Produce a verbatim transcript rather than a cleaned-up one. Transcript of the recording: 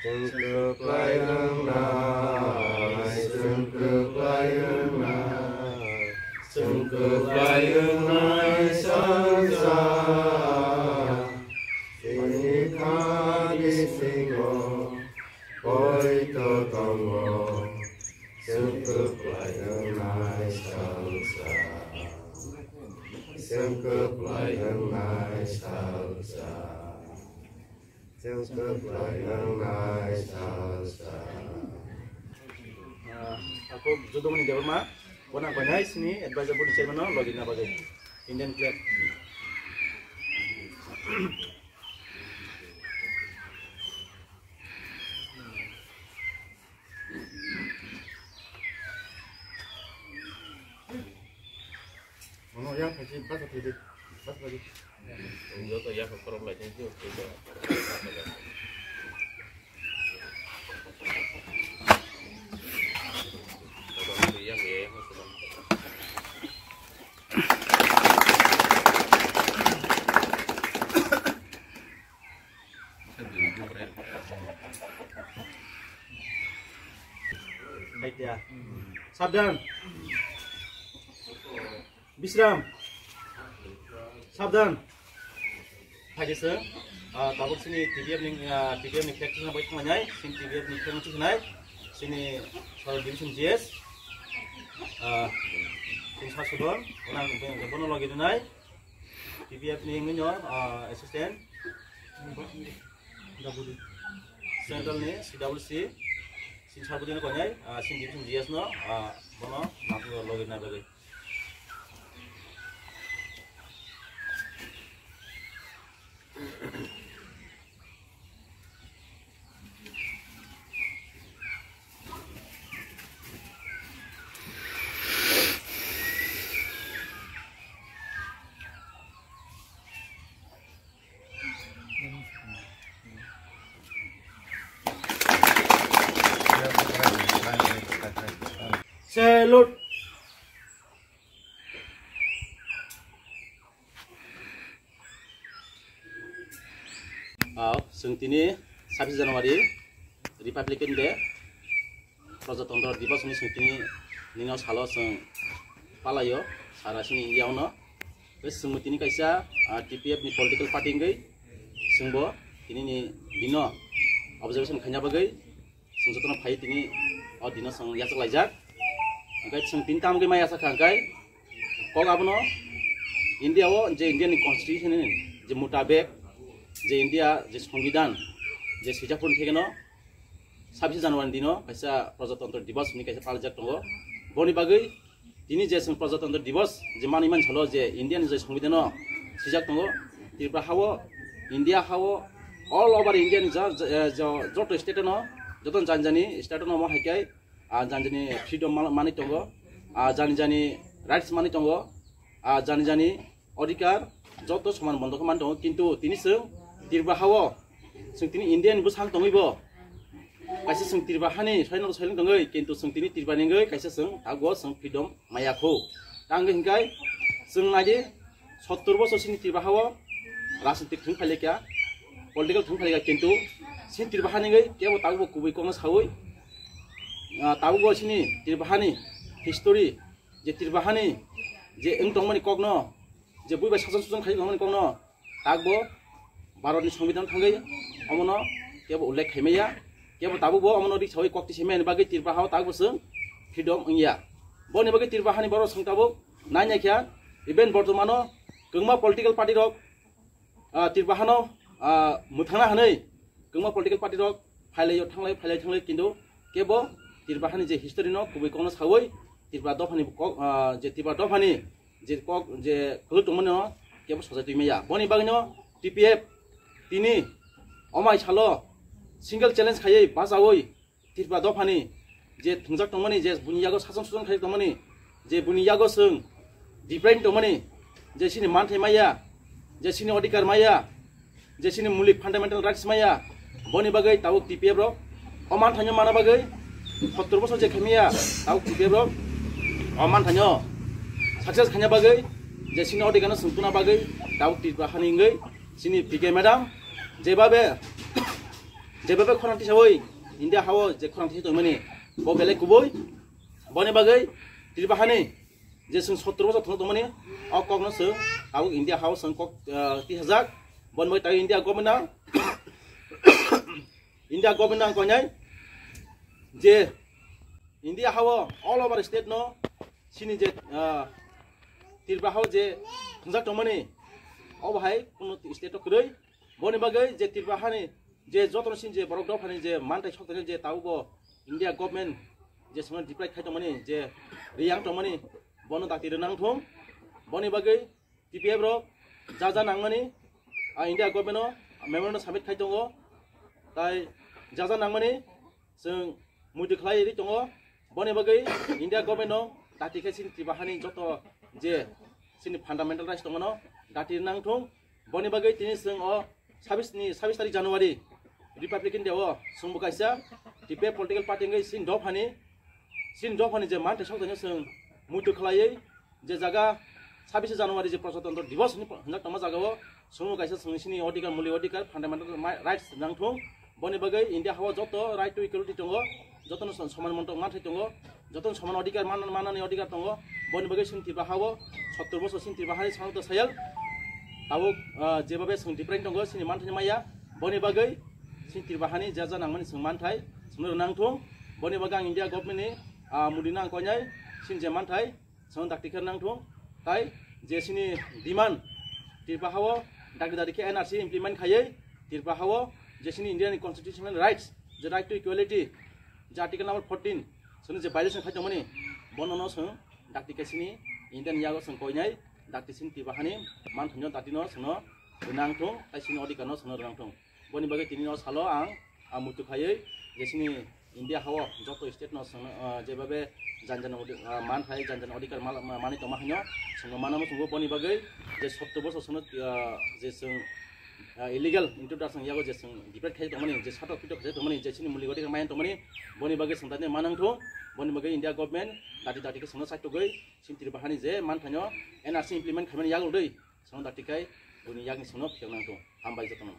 Chwng kwplai wngnai, chwng kwplai wngnai, chwng kwplai wngnai swngchar. Chini kha bisingo poito tongo, chwng kwplai wngnai swngchar. Chwng kwplai wngnai swngchar. Chwng kwplai wngnai swngchar. Ah, ako Judumani Debbarma, bona koinai sini advisor board chairman no logi na bagwi Indian flag. Mano yang khachi basa thidi, basa thidi. Joto yak korom lai thangsi, joto. Sabdan. Bisram. Sabdan. Phaidi sir, ah, tabuk sini T P F ni, ah, T P F ni practice na bai thangmani, sini T P F ni practice nai, sini Sir Division G S, ah, sini Sir Sudon, onang bono logi nai, T P F ni wngwi no, ah, assistant, Central ni C W C, sini Sir Budino koinai, ah, sini Division G S no, ah, bono nangkukgo logi na bagwi. Salute. Ah, chwng tini sabbish January, Republican Day, Prajatantro Divas ni chwng tini nini salo chwng palaio, sara sini India ono. Tei chwngbo tini kaisa, ah, T P F ni political party wngwi chwngbo tini ni dino observation khaina bagwi chwng jotono phai tini o dino chwng yachak laijak. Hwnkhe chwng tini tamo khe mai yachak kha hwnkhe kok abono India o je India ni constitution ni je mutabek je India je songbidhan je swijak phuru thekeno sabbish January ni dino kaisa Prajatantro Divas hinwi kaisa paljak tongo. Boni bagwi tini je chwng Prajatantro Divas je manwi man salo je India ni je songbidhano swijak tongo, Tripura hao, India hao, all over India ni jo-, jo-, jo-, joto state no, joto jani jani state no mo hai khe, ah, jani jani freedom ma-, manwi tongo, ah, jani jani rights manwi tongo, ah, jani jani odhikar joto soman bondo khe man tongo, kintu tini chwng Tripura hao chwng tini India ni bwsang tongwi bo kaisa chwng Tripura hani soino soileng tongwi, kintu chwng tini Tripura ni wngwi kaisa chwng tabuk chwng freedom maya kho. Tang hwnkhe chwng naidi sottor bosor sini Tripura hao rajnitik thwng phailekha, political thwng phailekha, kintu sini Tripura hani wngwi kebo tabuk bo kubui kokno sawi, ah, tabuk bo sini Tripura hani history je Tripura hani je wng tongmani kokno je buibai sason suson khai tongmani kokno takbo Bharatni Songbidhan thangwi omono kebo ullekh khaimaya, kebo tabukbo omono rik sawi kokti saimanini bagwi Tripura hao takbo chwng freedom wngya. Boni bagwi Tripura hani borok chwng tabuk nai naikha, even bortomano kwbangma political party rok, ah, Tripura hano, ah, mwthangna hwnwi kwbangma political party rok phailai thanglai, phailai thanglai, kintu kebo Tripura hani je history no kubui kokno sawi Tripura dophani kok, ah, je Tripura dophani je kok je khuluk tongmani no kebo sajai twi maya. Boni bagwi no T P F tini omai salo single challenge khaiwi bachawi Tripura dophani je thwngjak tongmani, je buini yago sason suson khai tongmani, je buini yago chwng different tongmani, je chini manthai maya, je chini odhikar maya, je chini mulik fundamental rights maya, boni bagwi tabuk T P F rok o manthaino mana bagwi sottor bosor je khaimaya, tabuk T P F rok o manthaino success khaina bagwi, je chini odhikar no chwng tuna bagwi tabuk Tripura hani wngwi chini P K madam jebabe Jebebe khorang tisawi India hao je khorang tisa tongmani bo belai kubui. Boni bagwi Tripura hani je chwng sottor bosor thwng tongmani o kokno chwng tabuk India hao chwng kok, ah, tisajak. Boni bagwi tabuk India government ang India government ang koinai je India hao all over state no sini je, ah, Tripura hao je thwngjak tongmani o bahai kuno state o kwrwi. Boni bagwi je Tripura hani je jotono sini je borok dophani je mantai sokthani je tabuk bo India government je sono deprive khai tongmani je riyang tongmani bono dakti rwnang thung. Boni bagwi T P F rok ja ja nangmani, ah, India government o memorandum submit khai tongo. Tai ja ja nangmani chwng muitu khlai ri tongo. Boni bagwi India government no dakti khe chini Tripura hani joto je chini fundamental rights tongmano dakti nang thung. Boni bagwi tini chwng o sabis ni, sabis tarik January Republican Day o chwngbo kaisa T P F political party wngwi chini dophani, chini dophani je mantai sokthani chwng muitu khlaiwi je jaga sabis January je Prajatantro Divas hinwi hinjak tongma jaga o chwngbo kaisa chwng sini odhikar, muli odhikar, fundamental ma-, rights nang thung. Boni bagwi India hao joto right to equality tongo, jotono som-, soman montok manthai tongo, jotono soman odhikar man-, manani odhikar tongo. Boni bagwi chini Tripura hao sottor bosor chini Tripura hani sanukta sayal tabuk, ah, jebabe chwng different tongo, chini manthai maya. Boni bagwi chini Tripura hani je ja nangmani chwng manthai chwngno rwnang thung. Boni bagwi ang India government ni, ah, Modi no ang koinai chini je manthai chwng dakti khe nang thung. Tai je chini demand Tripura hao dakti dakti khe N R C implement khaiwi Tripura hao je chini India ni constitutional rights, je right to equality, je article number fourteen, chwngno je violation khai tongmani, bono no chwng dakti khe chini India ni yago chwng koinai, dakti chini Tripura hani manthaino dakti no chwngno rwnang thung, tai chini odhikar no chwngno rwnang thung. Boni bagwi tini no salo ang, ah, muitu khaiwi je chini India hao joto state no chwngno, ah, jebabe jan jan odi-, ah, manthai jan jan odhikar mal-, ma-, manwi tongma haino chwngno manamo chwngbo boni bagwi je sotto bosor chwngno, ah, je chwng, ah, illegal intruder chwng yago je chwng deprive khai tongmani, je satok pitok khai tongmani, je chini muli odhikar maya tongmani, boni bagwi chwng tani manang thung. Boni bagwi India government dakti dakti khe chwngno saitogwi chini Tripura hani je manthaino N R C implement khaimani yago dwi chwngno dakti khai boni yakni chwngno phiyok nang thung. Hambai jotono.